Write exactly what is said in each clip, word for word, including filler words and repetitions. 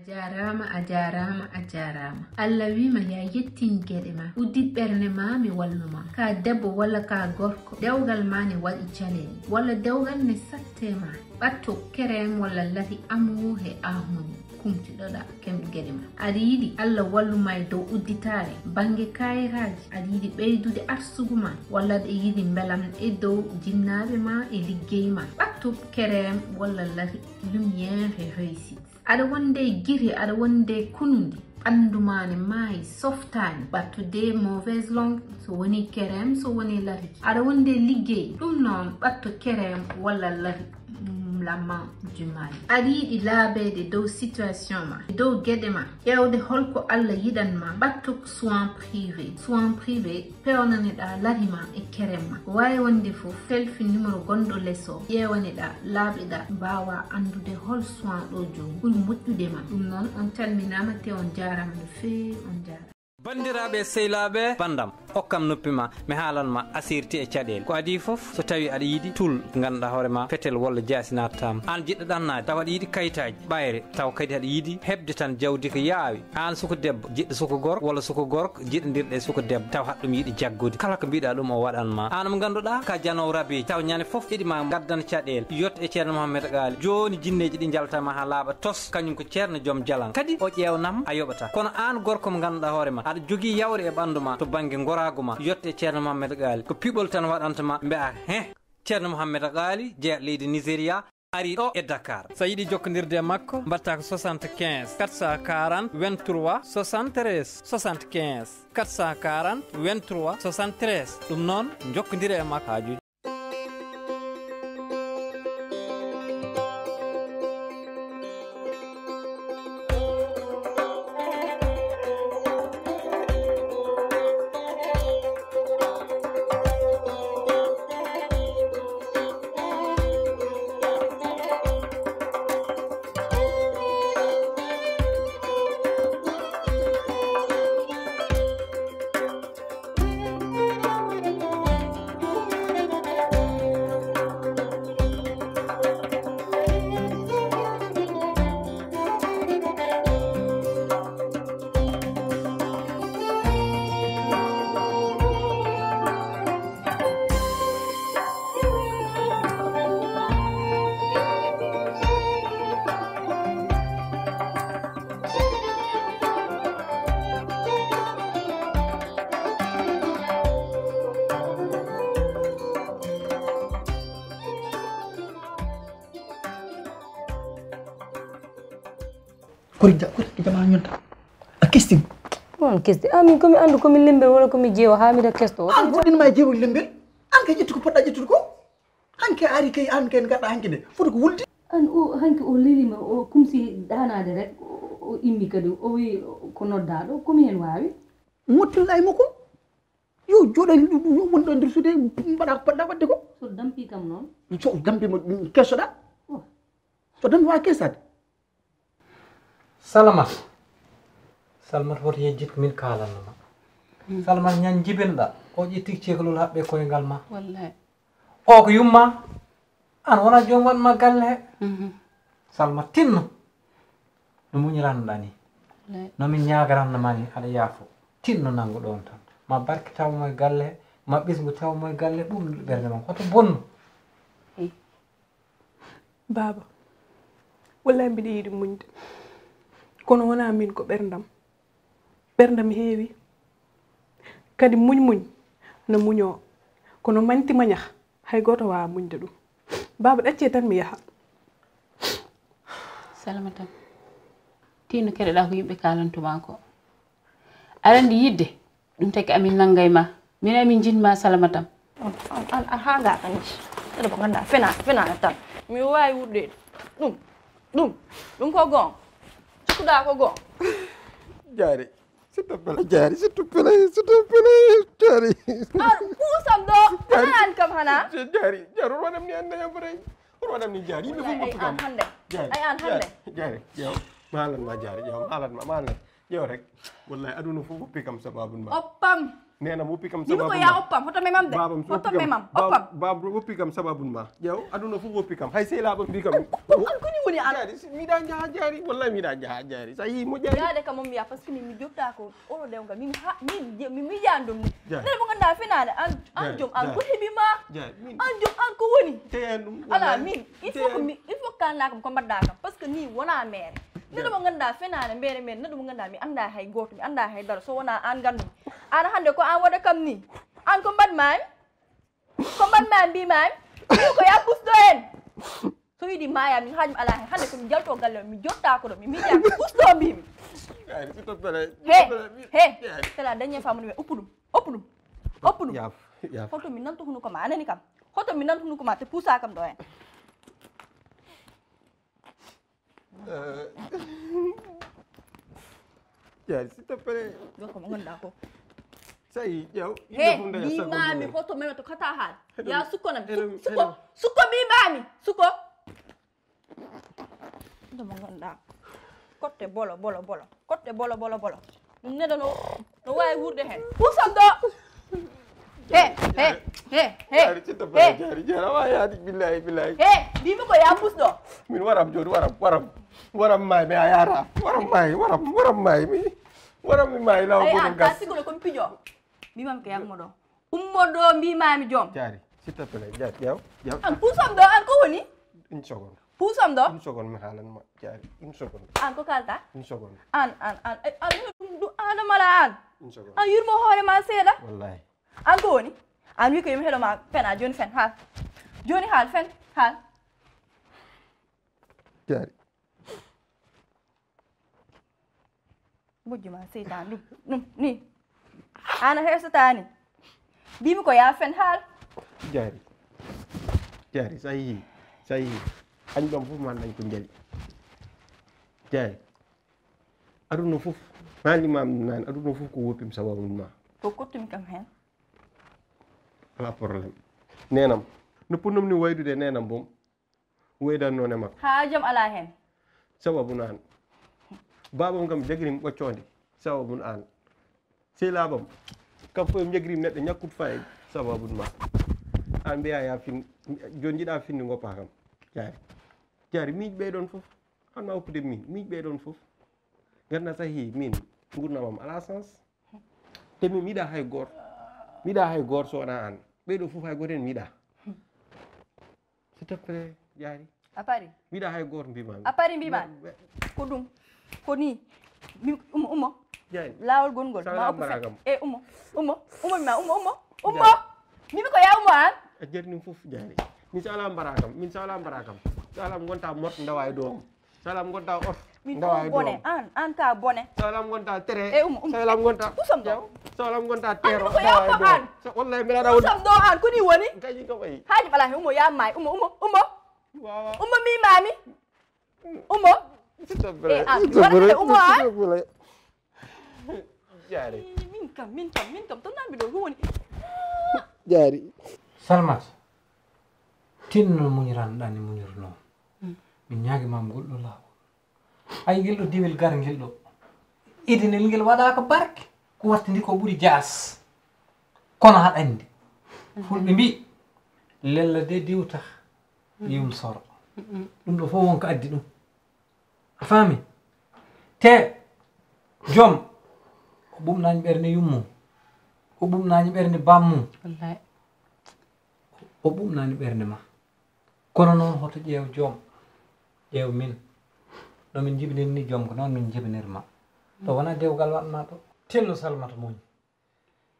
Jaaraama, a jaaraama, a jaaraama. Allah wiima ya yettin geɗe ma. Uddi ɓernde ma, mi wallu ma. Ka debbo walla ka gorko, dewgal ma ne waɗi caɗeele. Walla dewgal ne satte ma. Ɓatto kerem walla lati amu he ahuni. Kumtiɗoɗa kem geɗe ma. Aɗa yiɗi Allah wallu ma e dow udditaare. Bannge kayitaaji. Aɗa yiɗi ɓeydude arsugu ma. Walla aɗa yiɗi mbelam e dow jinnaaɓe ma e liggey ma. Ɓatto kerem walla lati lumière e réussite. Aɗa wonde giri, aɗa wonde kunundi, ɓanndu ma ne maayi, softaani, ɓatto de mauvaise langue, so woni kerem, so woni lariki. Aɗa wonde liggey, ɗum noon ɓatto kerem walla lari, mm, la main du mal. Aɗa yiɗi laabeede dow situation ma, dow geɗe ma, ƴeewde holko Allah yiɗan ma, ɓatto soin privé. Soin privé, pewnane-ɗaa lari ma e kerem ma. Ko waawi wonde fof, selfi numéro gonɗo les o, ƴeewani-ɗaa, laaɓi-ɗaa, mbaawaa anndude hol soin ɗo jooni ɓuri moƴƴude ma. Ɗum noon, on calminaama te on jaaraama no feewi, on jaaraama. Banndiraaɓe, sehilaaɓe, banndam, okkam noppi ma, mi haalan ma asirti e caɗeele. Ko adii fof, so tawii aɗa yiɗi tul, ngannduɗaa hoore ma, fetel walla jaasi naatataa ma. Aan jiɗɗo ɗannaade, tawa aɗa yiɗi kayitaaji, ɓayre, tawa kadi aɗa yiɗi heɓde tan jawdi ko yaawi. Aan suka debbo, jiɗɗo suka gorko, walla suka gorko, jiɗondirɗo e suka debbo, taw haɗa ɗum yiɗi jaggude. Kala ko mbiɗa ɗum o waɗan ma. Aan mo ngannduɗaa ka janoowo rabiiji, taw ñande fof iɗi ma gaddan caɗeele. Yetto e Ceerno Mohammed Gaali. Jooni jinneeji ɗi njalta ma haa laaɓa tos, kañum ko Ceerno joom jalan. Kadi o ƴeewnam a yoɓata. Kono aan gorko mo ngannduɗaa hoore ma, aɗa jogii yawre e ɓanndu ma to bannge ngoraagu ma. Yetto e Ceerno Mohammed Gaali. Ko piɓol tan waɗanta ma, mbi'a heh. Ceerno Mohammed Gaali, jeya leydi Nigeria. Ari ɗo e Dakar. So a yiɗi jokkondirde e makko, mbaɗtaa ko soixante-quinze, quatre cent quarante, vingt-trois, soixante-treize, soixante-quinze, quatre cent quarante, vingt-trois, soixante-treize. Ɗum noon, njokkondire e makko haajuuji. Kori ja-, kori jama ñonta. A kestin. Ko on kesti? Ah, min ko mi anndu ko mi lembel wala ko mi jeewa haa miɗa kesto. An goɗɗin ma e jeewa lembel. An kay ƴettu ko poɗɗa ƴettude ko. An kay ari kay, an kay gaɗa hanki de. Foti ko wulde. An o hanki o lelima, o kumsi ɗaanaade rek, o, o immi kadi, o wi ko noddaaɗo, ko mi hen waawi? Mottinɗa e makko. Yo jooɗo e ɗum, yo won ɗo nder suude, mbaɗa ko poɗɗa waɗde ko. So dampi kam noon? So dampi mo, kesoɗa. Oh. So dampi wawa kesade. Salamat. Salamat woto yejjit ko min kaalanno ma. Hmm. Salamat ñan jibinɗa. O ƴetti ceekolol haɓɓe koyngal ma. Wallahi. O ko yumma. An wona joom waɗma galle he. Mhm. Salma tinno. No muñiranɗa ni. Wallahi. No min ñagaranno ma ni aɗa yaafo. Tinno nangu ɗon tan. Ma barke taw mo e galle he. Ma ɓesngu taw mo e galle he. Ɓurɗo ɓernde ma. Hoto bonnu. Ey. Baaba, wallaay mbiɗa yiɗi muñde. Kono wonaa miin ko ɓerndam. Ɓerndam heewi. Kadi muñ muñ no muñoo. Kono mañti mañah, hay gooto waawaa muñde ɗum. Baaba, ɗaccee tan mi yaha. Salamata, tinno keɗoɗaa ko yimɓe kaalantu maa ko. Aɗa anndi yiɗde, ɗum tagi amin nanngay ma. Min amin njiɗ ma Salamata. On, on, an, an haa ngaa kan ji. Ɗo mo nganndaa fena, fena tan. Mi waawi wuɗɗeede. Ɗum, ɗum, ɗum ko goonga. Cikkuɗaa ko goonga. Jaari, s'il te plaît, Jaari, s'il te plaît, s'il te plaît, Jaari. Ar, kuusam ɗo, a nanaani kam hanaa? Jaari, Jaari, on waɗam ni an dañam ko rey. On waɗam ni Jaari, yimɓe fof ngoppi kam. Ay, an hannde. Jaari, ay, an hannde. Jaari, Jaari, ƴeew. Maalan ma Jaari, ƴeew, maalan ma, maalan. Ƴeew rek. Wallahi, aduna fof woppi kam sababun ma. Oppam. Nenam woppi kam sababun ma. Yimɓe ko ya oppam, hoto memam de. Babam hoto memam, oppam. Babam woppi kam sababun ma. Ƴeew, aduna fof woppi kam. Hay sehilaaɓe mbi kam. An ko ni woni Jaari, si miɗa jaha jaari, wallahi miɗa jaha jaari. Sa yi mo jaari. Yaade kam on mi yaha, parce que min mi jotta ko oɗo dewgal. Min ha, min je-, mi mijan ɗum ne. Jaari. Nene mo ganduɗa fenaande, an, an Jaari, joom, an ko Jaari. Heɓi ma. Jaari, min An joom, an ko woni. Teyan ɗum, Ala, wallahi. Min, il faut que Teyan. Mi, il faut que kalna kam ko mbaɗɗa kam, parce que ni wona mere. Nene Jaari. Mo ganduɗa fenaande, mere, mere, nene mo ganduɗa mi anda hay goto, mi anda hay dara, so wona an gandu. An hande ko an waɗa kam ni. An ko mbaɗma en? Ko mbaɗma en mbima en? Min ko ya pusɗo en. So yiɗi maya min haajum ala hen. Hande ko mi jalto galle o, mi jotta ko ɗo, mi miija ko pusɗo mbimi. Yaari, s'il te plaît, s'il He, te plaît, mi-, he, yaari. Tela dañe famu ɗum, uppu ɗum, uppu ɗum, uppu ɗum. Yaaf, yaaf. Hoto mi nantu hunuko ma, anani kam. Hoto mi nantu hunuko ma, te pusa kam ɗo hen. Euh, Yaari, s'il te plaît. Ɗo ko mo ganduɗa ko. Sa yi, ƴeew, He, yimɓe fof ndeya sago mbimami ɗum. Hoto meme to kata haal. Hello. Ya sukko nam, Hello, suk-, sukko, hello. Sukko mbimami, sukko. Ɗo mo ganduɗa. Kotte bolo, bolo, bolo. Kotte bolo, bolo, bolo. Ɗum neɗɗo no, no wawi wuurde hen. Pusam ɗo. He, he, he, he, Jaari, s'il te plaît, he. Jaari, jaari, awa yaadi, billahi, billahi. He, mbimi ko ya pusɗo. Min waram joni, waram, waram. Waram may, mi a yara. Waram may, waram, waram may, mi. Waram mi may, law Ay, goɗɗo an, gas. Ka sigolo ko mi pijo. Mbimam ko yakmo ɗo. Ummo ɗo, mbimami joom. Jaari, s'il te plaît, jaari, ƴeew, ƴeew. An pusam ɗo, an ko woni? Une seconde. Pusam ɗo. Une seconde, mi haalan ma, jaari, une seconde. An ko kalta? Une seconde. An, an, an, ay, an, ɗum, ɗum, an mala an. Une seconde. An yurmo hoore ma seeɗa. Wallahi. An ko woni? An wi ko yimi heɗo ma fena, joni fen, haal. Joni haal, fen, haal. Jaari. Bojji ma seytan ɗum, ɗum, ni. An a hersata ni. Mbimi ko ya fen haal. Jaari. Jaari, sa yi, sa yi. Añ ɗon fof ma dañ ko jali. Jaari. Aduna fof, nani mam nani, aduna fof ko woppim sababu ma. Ko kottumi kam hen. Ala problème. Nenam. No ponnom ni waydude nenam bom. Waydan noon e makko. Ha jam ala hen. Sababu no an. Babam kam jagirim ɓoccoonde. Sababu no an. Sehilabam. Kam fof mi jagirim neɗɗo ñakkut fayida. Sababu ma. An mbiya ya fin, joni jiɗa finde goppa kam. Jaari. Jaari, miijo ɓe ɗon fof. An ma hokkude min, miijo ɓe ɗon fof. Ganna sahi min, gurnamam ala sens. Te min miɗa hay goto. Miɗa hay goto so wona an. Ɓeɗo fof hay goto en miɗa. S'il te plaît, Jaari. A pari? Mbiɗa hay goto mbimami. A pari mbimami? Ko ɗum. Ko ni. Mi, ummo, ummo. Jaari. Laawol gongol. Sa ma ala okku fe-, mbara kam. E, ummo. Ummo. Ummo mbima, ummo, ummo. Ummo. Jaari. Mbimi ko ya ummo an. A jarni fof Jaari. Min sa ala mbara kam. Min sa ala mbara kam. Sa ala gonta mot ndawa e doom. Sa ala gonta ot. Min ndawa ko e bone. Doom. An, an ka bone. Sa ala gonta tere. E ummo, ummo. Sa ala gonta. Kusam ɗo. Sa ala gonta tero. An ko ya ko an. Sa wallahi mbiɗa ɗa woni. Kusam ɗo an, ko ni woni? Kañum kam ayi. Haaji bala he ummo ya may. Ummo, ummo, ummo. Wawa. Ummo mi mami. Ummo. S'il te plaît. E an, mi waɗata ummo an. S'il te plaît. Jaari. Min kam, min kam, min kam, to nambi ɗo, ko woni? Jaari. Salmat, tinno muñiranɗa ni muñirno. Mm. Mi ñaagi ma ngol ɗo laawol. Ay, ngel ɗo diwel gar ngel ɗo. Idinel ngel waɗaaka barke. Ko watti ndi ko ɓuri jaas. Kono haɗa anndi. Mhm. Fulɓe mbi, lella de diwta, mhm, yum soro. Mhm. Ɗum ɗo fof wonko addi ɗum. A faami? Te joom, o ɓumnaani ɓernde yummum. O ɓumnaani ɓernde bammum. Wallaay. O ɓumnaani ɓernde ma. Kono noon hoto ƴeew joom, ƴeew min. No min njibinir ni joom ko noon min njibinir ma. To wona dewgal waɗma ɗo. Tinno Salmata muñ.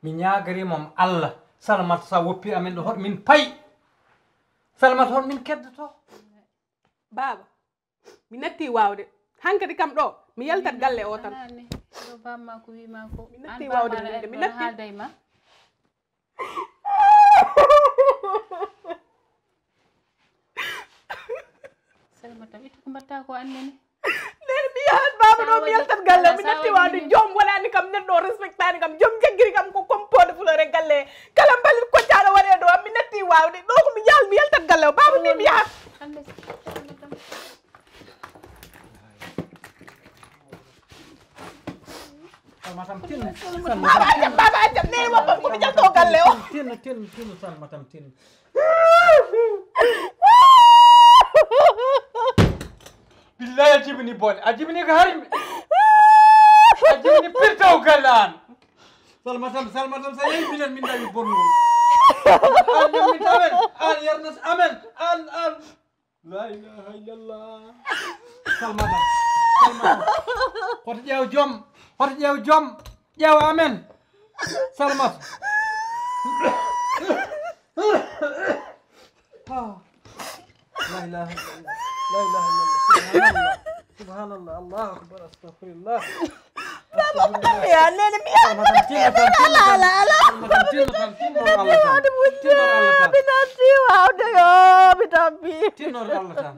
Mi ñaagari mom Allah, Salmata sa woppi amen ɗo hoto min pay. Salmata hoto min keddoto. Baaba, mi natti waawde. Hankadi kam ɗo, mi yaltat galle o tan. Anani, ɗo bamma ko wi ma ko. Mi natti waawde muñde, mi natti. Haalda e ma. Salmata, ittu ko mbatta ko annene. Nden mi yahat baaba ɗo, mi yaltat galle, mi natti waawde. Joom waɗani kam, neɗɗo o respectani kam, joom jaggiri kam ko comme pot de fleur e galle. Kala mbalit koccaɗo waɗe ɗo, mi natti waawde. Ɗo ko mi yal-, mi yaltat galle o. Baaba mbi mi yahat. Hande Salmata. Salmatam, tinno. Baaba accam, baaba accam, nene mo ko mi jalto galle o. Tinno, tinno, tinno, Salmatam, tinno. Salmatam, tinno. Billahi a jibini bone. A jibini ko harmi. A jibini pirtaw galle an. Salmatam, Salmatam, sa yehi minen min dañi bonnugol. An min amen, an yarnas amen, an, an. La ilaha illallah. Salmatam, Salmatam. Hoto ƴeew joom, hoto ƴeew joom, ƴeew amen. Salmatam. Ah. La ilaha illallah. La ilaha illallah. Subhanallah. Subhanallah. Allahu akbar. Astaghfirullah. Baba, ya nene mi ya. Madam, tinno tan, tinno tan. Madam, tinno tan, tinno Allah tan. Tinno Allah tan. Mi natti wawde yo, mi tabbi. Tinno Allah tan.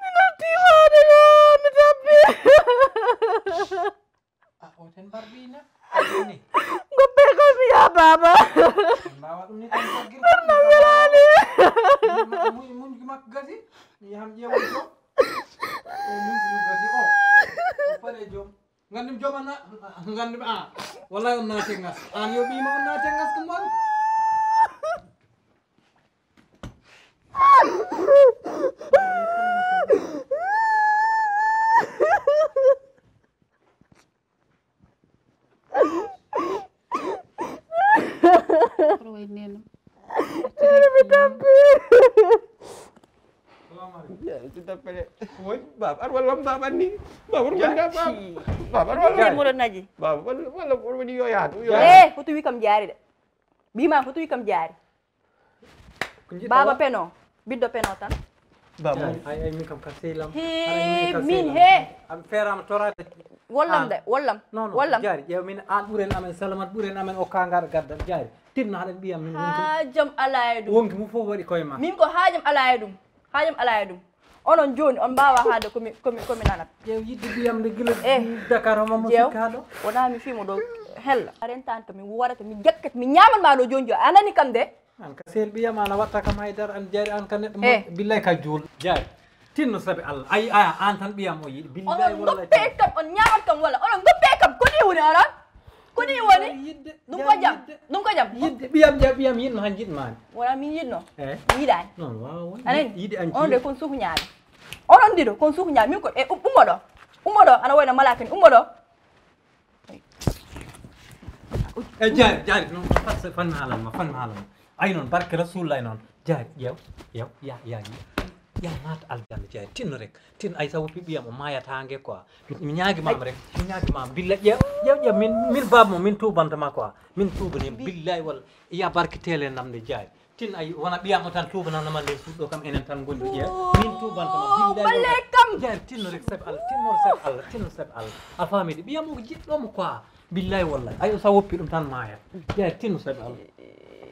Mi natti wawde yo, mi tabbi. Ah, o ten mbar ɓiy na. Ni. Goppe ko mi ya baba. En mbawa ɗum ni tan taggir. Ɗum no welani. Muñ, muñ gi makko gasi. Mi yaham ƴeewa to. O muñ gi gasi o. O pare joom. Ngandum joom an na, ngandum a. Wallahi on naate ngas. An yo ɓiy ma on naate ngas ko mon. Kono way nenam. Ene mi tampi. Salamu aleykum. Ya, ci tappale. Woy. Baba, ar wallam baba ni. Baba, ar wallam baba. Baba, ar wallam. Moɗon naji. Baba, walla, walla, walla woni yo yaatu, yo yaatu. Eh, hoto wi kam jaari de. Ɓiy ma hoto wi kam jaari. Baba peno, ɓiɗɗo peno tan. Baba. Ay, ay, min kam ka sehlam. He, min he. Am ferama torade. Wallam de, wallam. Non, non, wallam. Jaari, ƴeew min an ɓuren amen, Salamat ɓuren amen, o ka ngar gaddal, jaari. Tinno haɗen ɓiyam min wonki. Haajam ala e ɗum. Wonki mum fof waɗi koye ma. Min ko haajam ala e ɗum. Haajam ala e ɗum. Onon jooni on mbaawa haalde ko mi, ko mi, ko mi nanat. Ƴeew yidde ɓiyam nde gila. Eh. Dakar homo mo ƴeew. Sikka ɗo. Wona mi fii mo ɗo hella. A rentaani kam mi warata, mi jakkat, mi ñaaman ma ɗo jooni jooni. A nani kam de? An ka sel ɓiyam an a watta kam haydara, an jaari an ka neɗɗo mo. Eh. Billay ka juul. Jaari. Tinno sabi Allah. Ay, aya, an tan ɓiyam o yiɗi. Billay onon wallahi ngoppe kam, on ñaamat kam walla? Onon ngoppe kam, ko ni woni onon? Ko ni woni? Yidde, ɗum ko jam, yidde. Ɗum ko jam. Yidde, ɓiyam, ƴeew, ɓiyam yiɗno han jiɗmaani. Wona min yiɗno. Eh? Mi yiɗaani. Non, waawa won. Anen? Yiɗi an on de kon suufu ñaami. Onon ɗiɗo kon suufu ñaami. Min ko, e, um-, ummo ɗo. Ummo ɗo, ana woyno malaaka ni. Ummo ɗo. E, jaari, jaari, non, non, fan, fan mi haalan ma, fan mi haalan ma. Ay non, barke Rasulullah non. Jaari, ƴeew, ƴeew, ya, ya, ya. Ya naat aljanna, jaari, tinno rek. Tin ay sa woppi ɓiyam o maayata nge quoi. Mi, mi ñaagi maam rek, mi ñaagi maam. Billa ƴeew, ƴeew, ƴeew, min, min baaba mo, min tuubanta ma quoi. Min tuubani, billahi wal, ya barke tele nam de jaari. Tin ay wona ɓiyam o tan tuubanana ma nder suuɗo kam enen tan gondi ƴeew. Min tuubanta ma, billahi wal. Balle kam. Jaari, tinno rek sabi Allah, tinno sabi Allah, tinno sabi Allah. A faami de, ɓiyam o ko jiɗɗo mo quoi. Billahi wallahi. Ay o sa woppi ɗum tan maaya. Jaari, tinno sabi Allah.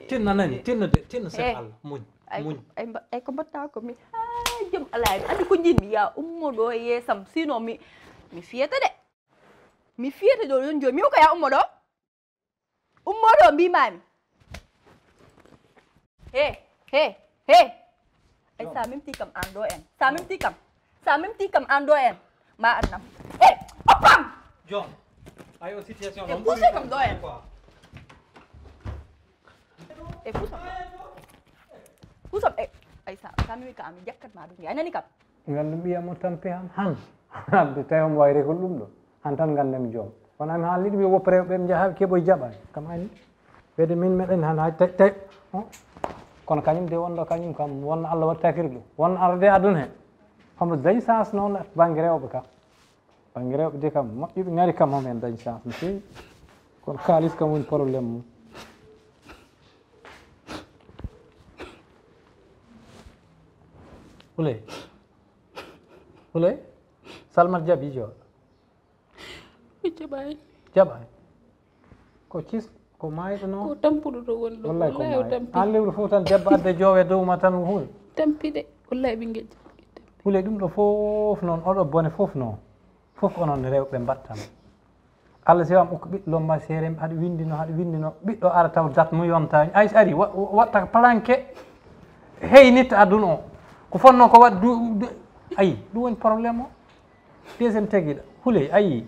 Tinno nani, tinno de, tinno sabi Allah. Muñ, muñ. Ay, ay, mba-, ay ko mbatta ko mi. Ay, jom alaa en. Andi ko jiɗmi, ya ummo ɗo e yeesam. Sinon mi, mi fiyata de. Mi fiyata ɗo, ɗon jooni. Mi ko ya ummo ɗo. Ummo ɗo, mbimaami. He, he, he. Ay, sa memti kam an ɗo en. Sa memti kam. Sa memti kam an ɗo en. Ma annam. He, oppam. Jom. Ay, o situation. E pousse kam ɗo en. E pousse. Pousse, e. Ay, sa, sa memi ka ami jakkat ma ɗum. Ay, nani kam. Ngandu ɓiyam o tampi han, han. Hande tawi omo wayri ko ɗum ɗo. Han tan ngandemi joom. Kono ami haalniɗo mi woppa rewɓe ɓe njaha keɓoy jaɓani. Kam ani. Ɓeyde min meɗen han hay tawi, tawi. Oh. Kono kañum de wonɗo kañum kam wonno Allah waɗi takiri ɗum. Wonno arde aduna he. Homo dañi chance noon banggue rewɓe kam. Banggue rewɓe de kam moƴƴuɓe ngari kam homo en dañi chance no fewi. Kono kalis kam woni problème mum. Huley. Huley. Salmat jaɓi jo. Mi jaɓaani. Jaɓaani. Ko cis, ko maayɗo noon. Ko tampuɗo ɗo woni ɗo. Wallahi ko maayɗo. An lewru fof tan debbo adde joowe dow ma tan huul. Tampi de. Wallahi ɓinngel. Huley ɗum ɗo fof noon, oɗo bone fof noon. Fof ko onon rewɓe mbaɗtan. Allah si wam ukko ɓiɗɗo lomma seere, haɗa winndino, haɗa winndino. Ɓiɗɗo ara taw dat mo yontaani. Ay si ari, wa-, wa-, watta planqué. Hey nit aduna o. Ko fonno ko waɗ du-, du-, ayi, ɗum woni problème o. Deuxième tegiɗo, huley, ayi.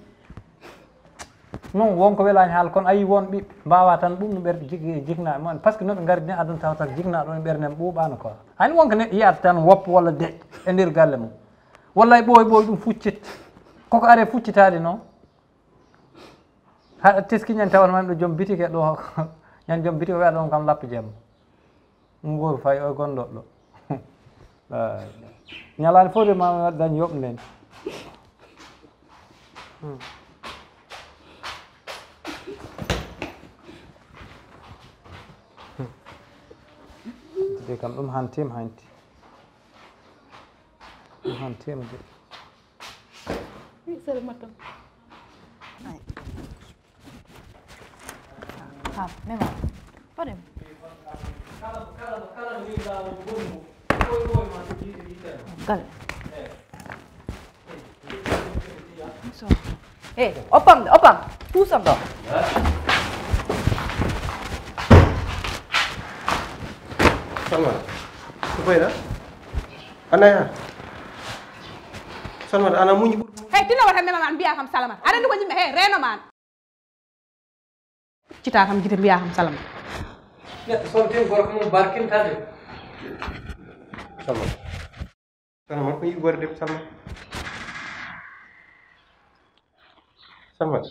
Non, won ko welaani haala, kono a yii won ɓiɓɓe mbaawaa tan ɓuuɓnu ɓerɗe jik-, jiknaaɓe mum. Parce que no ɓe ngari ni, aduna tawa tan jiknaaɗo ɗon ɓernde mum ɓuuɓaano quoi. Hani won ko neɗɗo yiyata tan woppa walla deƴƴa e nder galle mum. Wallay ɓooy ɓooy ɗum fuccit. Koko are fuccitaade noon. Haɗa teski ñande tawa mami ɗo joom bitike ɗo. Ñande joom bitike o wiya ɗon kam lappa jemma. Ngor fay o gonɗo ɗo. Ñalaande fof de ma dañ yoɓ nden. De kam ɗum hantim hanti. Ɗum hantima de. Wi sere matto. Ay. Ha, mema. Waɗem. Gal. So. Eh, oppam, oppam. Puusam ɗo. Salma, ko fayda? Anaya. Salma, ana muñi ɓuri. Hey, tino wata mema man mbiya kam Salma. Aɗa andi ko yimɓe, hey, reno man. Cita kam gite mbiya kam Salma. Neɗɗo sontin gorko mum barkintade. Salma. Salma, ko yiɗi gorko debbo Salma. Salma.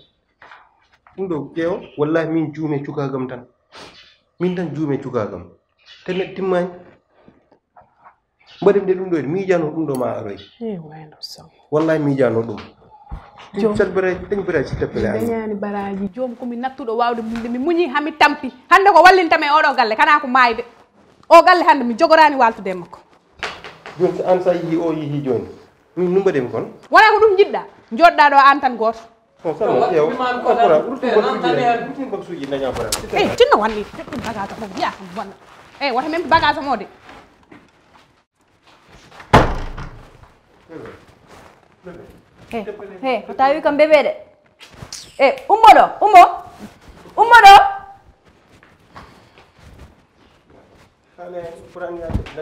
Ɗum ɗo ƴeewa, wallahi min juume cukagam tan. Min tan juume cukagam. Te neɗɗo timmani. Mbaɗi nde ɗum ɗo, miijano ɗum ɗo ma aroy. Eh, wayno Sow. Wallahi miijano ɗum. Joom. Sel bere, dañ bere, s'il te plaît, Ami. Dañani baraji. Joom ko mi nattuɗo wawde munde, mi muñi, hami tampi. Hande ko wallinta mi e oɗo galle, kana ko maayde. O galle hande mi jogorani waltude e makko. Jooni so an sa yihi o yihi jooni. Min no mbaɗemi kon? Wona ko ɗum jiɗɗa? Joɗɗa ɗo an tan gooto. Bon, ça va, yow. Ora, rutu baksuuji, rutu baksuuji daña bara. Eh, tinno wanni, ɗum bagage mo, biya kam walla. Eh, wata même bagage mo de. He, he, ko tawi kam bébé de. Eh, ummo ɗo, ummo. Ummo ɗo.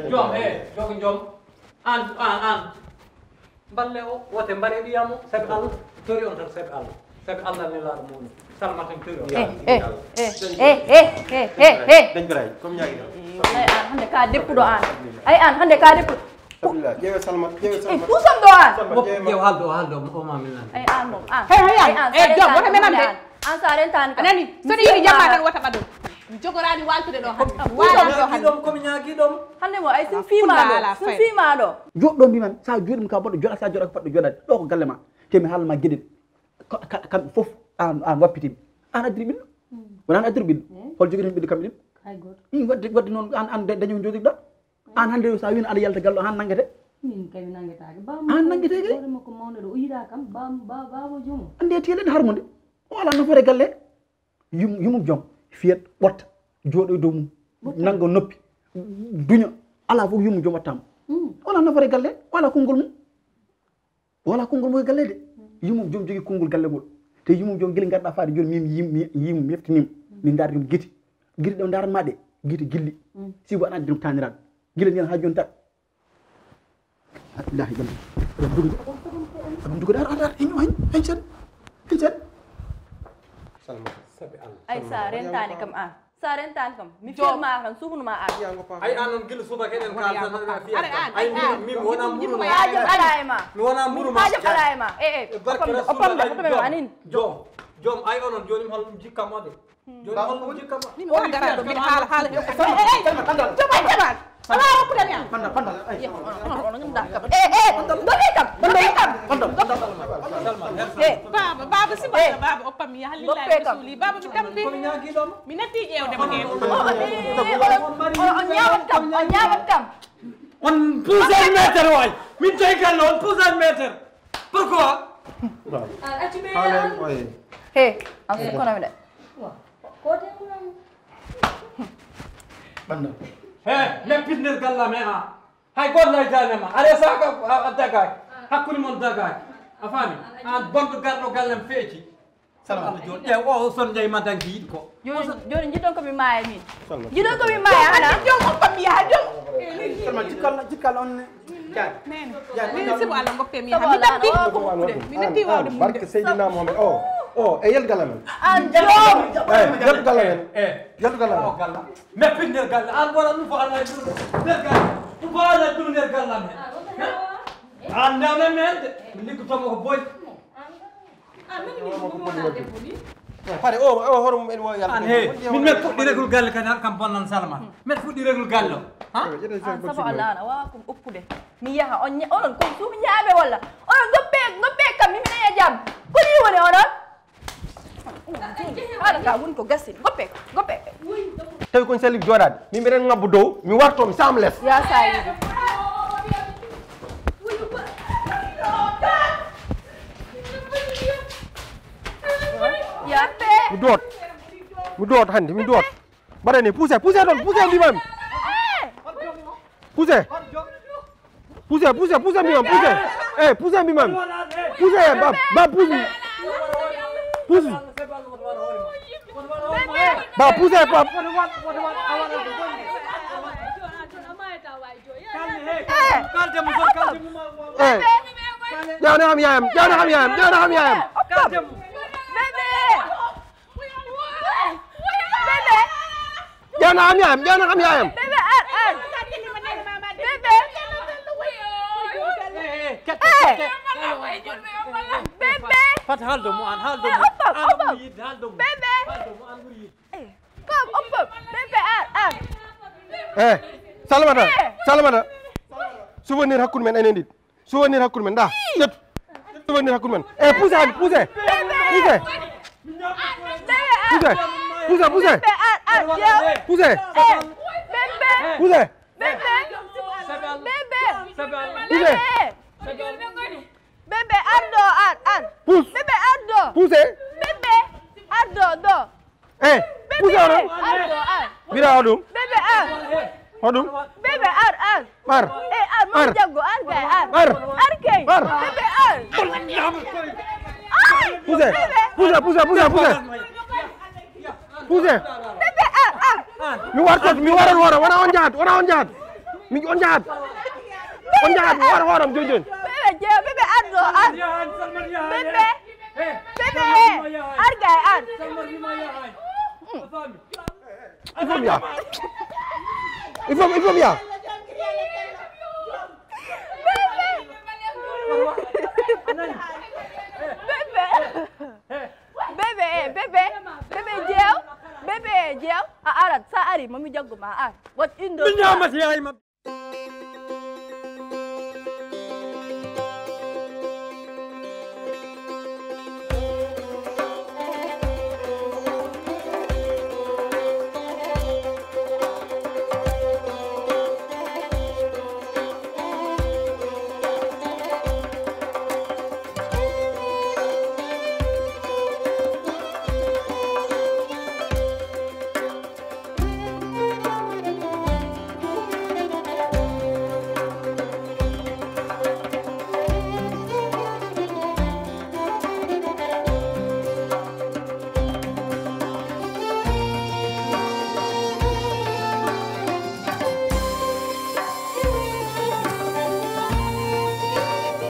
Joom, he, jogo joom. An, an, an. Mballe o, wote mbare ɓiyamo, sabi Allah. Tori on tan, sabi Allah. Sabi Allah nelaaɗo mum. Salma tan tori on. Eh, eh, eh, eh, eh, eh, eh, eh. Dañ baraji, comme ñaagi ɗo. Eh, ay an hande ka deppuɗo an. Ay an hande ka deppuɗo. Sabila, ƴeewe Salma, ƴeewe Salma. Eh, puusam ɗo an. Salma, ƴeewe ma. Ƴeew haaldo, haaldo, o ma min nan. Ay an moom, an. Hey, hey, an. Ay an, eh, sa rentaani kam hande an. An sa rentaani kam. A nani? So ɗi yiɗi jamma tan wota ɓaɗol. Mi jogoraani waaltude ɗo hannde. Komi ñaagii ɗom, komi ñaagii ɗom. Hannde mo ay sin fiima ɗo, sin fiima ɗo. Joɗɗo mbiman sa joɗima ka baɗɗo joɗa, sa joɗa ko baɗɗo joɗade. Ɗo ko galle ma. Te mi haalma geɗel. Kamɓe fof an, an wappitimi. An addiri ɓiɗɗo. Wona an addiri ɓiɗɗo. Hol jogiɗen ɓiɗɗo kamɓe ɗiɗo? Hay gooto. Wadde, wadde noon an, an dañi ko jogiɗa. An hannde sa wino aɗa yalta galle o han nanngete. Min kay mi nanngetaake. Baaba an nanngete kay. Hoore makko mawɗo ɗo o yiɗa kam baaba baaba joom. Ande telen harmude. O ala nafoore galle. Yum, yumum joom fiyat ɓotta jooɗo e dow mum nannga noppi duña ala fof yumum joom wattama wala nafoore galle wala konngol mum wala konngol mum e galle de yumum joom jogii konngol galle ngol te yumum joom gila ngarɗa faade jooni min yim- mi yimum yeftinima min ndaari ɗum giti giti ɗo ndaranma ɗe giti gilli sibu aɗa anndi ɗum taniraɗo gila ndiyan ha jooni tan Billahi ɗum ɗum dugude ɗum dugude ar ar ar iñu hañ hañ sen hañ sen Ay sa rentani kam an sa rentani kam mi firma kan sukunuma an ay an on gila subaka eɗen kalta ay min wona mburu ala e ma mi wona mburu ma ala e ma e e barke rasulullah anin joom joom ay onon joni hol ɗum jikka moɗe Jooni on ɗum jikka ma. Min wona garaaɗo mbiɗa haala haala he. Joom ay jamaan. Alaa hokkude mi am. Panda panda. Onon ñum daa kam. Eh eh. Domi kam. Domi kam. Panda panda. Eh. Baaba baaba si baaba baaba oppa mi yaha lillahi rasuli baaba mi tampi. Mi natti ƴeewde ma heen. On ñaawat kam. On ñaawat kam. On puusat meter waay. Min tawi galle on puusat meter. Pourquoi? He, an sukkono mi de. He, neppit nder galla me a. Hay goto lay dane ma. Are saka a dagay. Hakkunde mon dagay. A faami? An bonɗo garɗo gallem feeci. Salma joni ƴeew o son jeyma danki yiɗi ko. Joni joni jiɗon ko mi maaya min. Jiɗon ko mi maaya hana. Jom ko ko mi yaha jom. Salma jikkal jikkal on ne. Jaani. Min sibu Allah goppe mi yaha. Mi tampi ko hokkude. Mi netti wawde mun. Barke Seydina Mohamed o. O, e yel galle men. An joom. Eh, yel galle men. Eh, yel galle men. O, galle. Meppin nder galle. An wala ɗum ko Allah ɗum nder galle. Ɗum ko Allah ɗum nder galle men. An ndame men de. Min liggotomo ko boy. An min min ko mo na debbo ni. Eh, pare o, o hoore mum en wo yalla. An he. Min men puɗɗi regul galle kan har kam bonnan salama. Men puɗɗi regul galle. Ha? An sabo Allah an a wawa ko uppude. Mi yaha on nya- onon ko suufi nyaabe walla. Onon goppe goppe kam mi mi nanya jam. Ko ni woni onon? Haala ka woni ko gasini. Goppe, goppe. Tawi kon salif jooɗaade. Min mbiɗen ngabbo dow, mi warto, mi saama les. Ya sayi. Ya. Mi doot. Mi doot hannde, mi doot. Mbaɗa ni, poussez, poussez toon, poussez mbimami. Poussez. Poussez, poussez, poussez mbimami, poussez. Eh, poussez mbimami. Poussez, ba, ba, pousse. Pousse. Ba, poussez, ba. Eh. Ƴeewna am yaayam, ƴeewna am yaayam, ƴeewna am yaayam. Bébé. Ƴeewna am yaayam, ƴeewna am yaayam. Bébé, ar, ar. Bébé. Eh. Bébé. Fat haaldo mo an, haaldo mo. An ɓuri yiɗde, haaldo mo. Bébé. Haaldo mo, an ɓuri yiɗde. Eh, kom, op, op. Bébé, ar, ar. Eh, Salamata, eh. Salamata. Souvenir hakkunde men enen ɗiɗi. Souvenir hakkunde men, da. Ƴettu. Souvenir hakkunde men. Eh, poussez, poussez. Poussez. Poussez. Poussez, poussez. Bébé, ar, ar, ƴeew. Poussez. Eh, bébé. Poussez. Bébé. Bébé. Poussez. Bébé. Bébé, ar ɗo, ar, ar. Pousse. Bébé, ar ɗo. Poussez. Bébé, ar ɗo, ɗo. Eh, poussez onon. Ar ɗo, ar. Mbiɗa o ɗum. Bébé, ar. Hoɗum? Bébé, ar, ar. Ar. Eh, ar, mo jaggo, ar, gay, ar. Ar. Ar, kay. Ar. Bébé, ar. Poussez. Bébé. Poussez, poussez, poussez, poussez. Poussez. Bébé, ar, ar. Mi wartat, mi waran hoore, wona on jahat, wona on jahat. Mi on jahat. On jahat, mi wara hooram joni joni. Bébé, je, bébé, ar ɗo, ar. Bébé. Bébé, ar, gay, ar. Il faut mi yaha. Il faut, il faut mi yaha. Bébé. Bébé, eh, bébé. Bébé, jeew. Bébé, jeew. A arat, sa ari, mami jaggu ma, ar. Wat indo. Mi ñaamata yaay ma.